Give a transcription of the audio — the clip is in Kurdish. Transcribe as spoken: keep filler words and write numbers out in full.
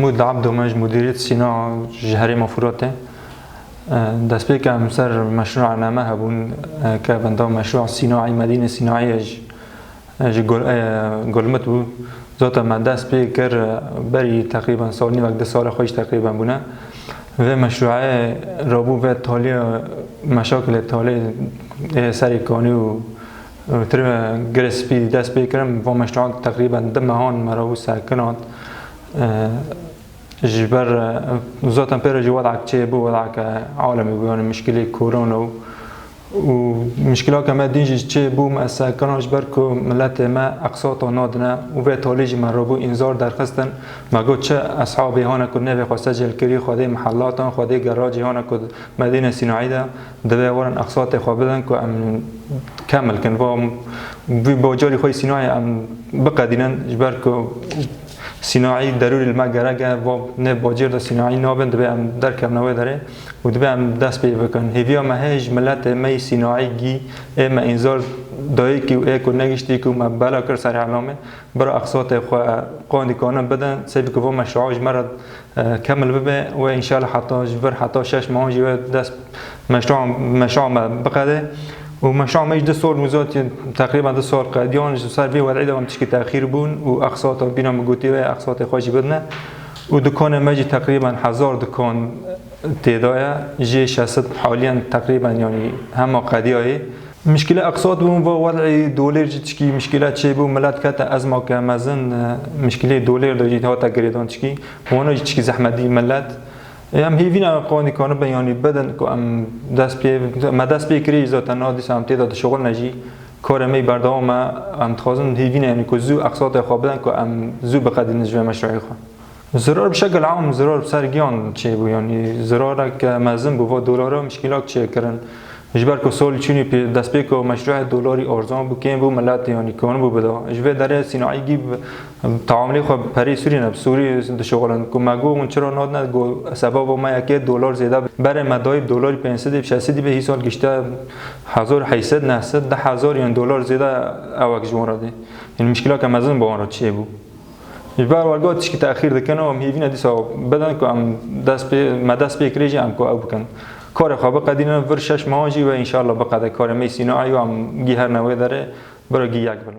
Abdo, me ji Mudîriyet Sîna ji Herêma Furatê. E, destpêk em ser meşrûa name hebûn, e, ke benda meşrûa Sînaî, Medîne Sînaî ye ji, e, ji Gul-, e, Gulmit bû. Zaten me dest pê kir, e, berî teqrîben sal nîvek, du sala xwe jî teqrîben bûne. Vê meşrûê rabû vê talî, meşakilê talî ê serê kanî û, û tirê girê spî dest pê kirin. Va meşrûa teqrîben du mehan me rabû sekinand. E, Ji ber, e, zaten pê re jî wedek çêbû, wedek, e, alemî bû, yanî mişkilê korona û, û mişkilake me din jî çêbû, me sekana ji ber ku miletê me eqsata nadine û vê talî jî me rabû înzar derxistin. Me got çi eshabê hane ku nêvê xwe secil kirî, xwedê mihellatan, xwedê geracê hane ku Medîne Sînaî de, divê werin eqsatê xwe bidin ku em kemil kin. Va vî bajarî xwe yî Sînayê em biqedînin, ji ber ku Sînaî derûrî li me gerek e, va nê bacêr de Sînaî nabin, divê em derkevine wê derê û divê em dest pê bikin. Hêviya me heye ji miletê me yî Sînaî gî ê me înzar dayikî û ê ku negiştî ku me bela kir serê elamê, bira eqsatê xwe qandî kanin bidin, sê bike va meşrûa ji me re, e, kemil bibe. Wê înşallah heta ji vir heta şeş mehan jî wê dest meşrûa, meşrûa me biqede. Û meşrûa me jî du sal muzatî, teqrîben du sal qediyan, ji ser vê wed'î de em tişkî texîr bûn û eqsata bîna min gotî wê eqsatê xwe jî bidine. Û dikanê me jî teqrîben hezar dikan têda ye. Jê şeş sed haliyen teqrîben, yanî hema qediyayê. Mişkile eqsat bûn, va wed'î dolêr jî tişkî mişkile çêbû, milet kete ezmake mezin, e, mişkilê dolêr de jî hate girêdan tişkî. Wana jî tişkî zehmetî milet. Em hêvî ne qandî kanibin, yanî bidin ku em dest pê, me dest pê kirî zaten, na dîsa em tê de dişuxulne jî. Karê me yî berdewam e, em dixwazin hêvî ne, yanî ku zû eqsatê xwe bidin ku em zû biqedînin ji vê meşrûê xwe. Zirar bi şekil am, zirar bi ser giyan çêbû, yanî zirarek mezin bû, va dolara mişkîlak çêkirin. Ji ber ku sol çûnî pê, destpêka meşrûê dolarî arzan bû, kêm bû, milet yanî kanibû bida. Ji vê derê Sînaî gî bi, teamulê xwe bi perê Sûrî ne, bi Sûrî dişuxulin. Ku me got hûn çira nadine, got sebeba me yekê dolar zêde be. Berê me dayî bi dolarî pênc sedî, bi şeş sedî be, hîsal gişte hezar heyşt sed, neh sed, deh hezar yanî dolar zêde ewek ji wan re dê. Yanî mişkîlake mezin bi wan re çêbû. Ji ber wergot tişkî texîr dikin û em hêvî ne dîsa bidin ku em dest pê, me dest pê kirê jî em ku ew bikin. Karê xwe biqedînin, vir şeş mehan jî wê înşallah biqede karê me yî Sînaî û em gî herne wê derê, bira gî yek bin.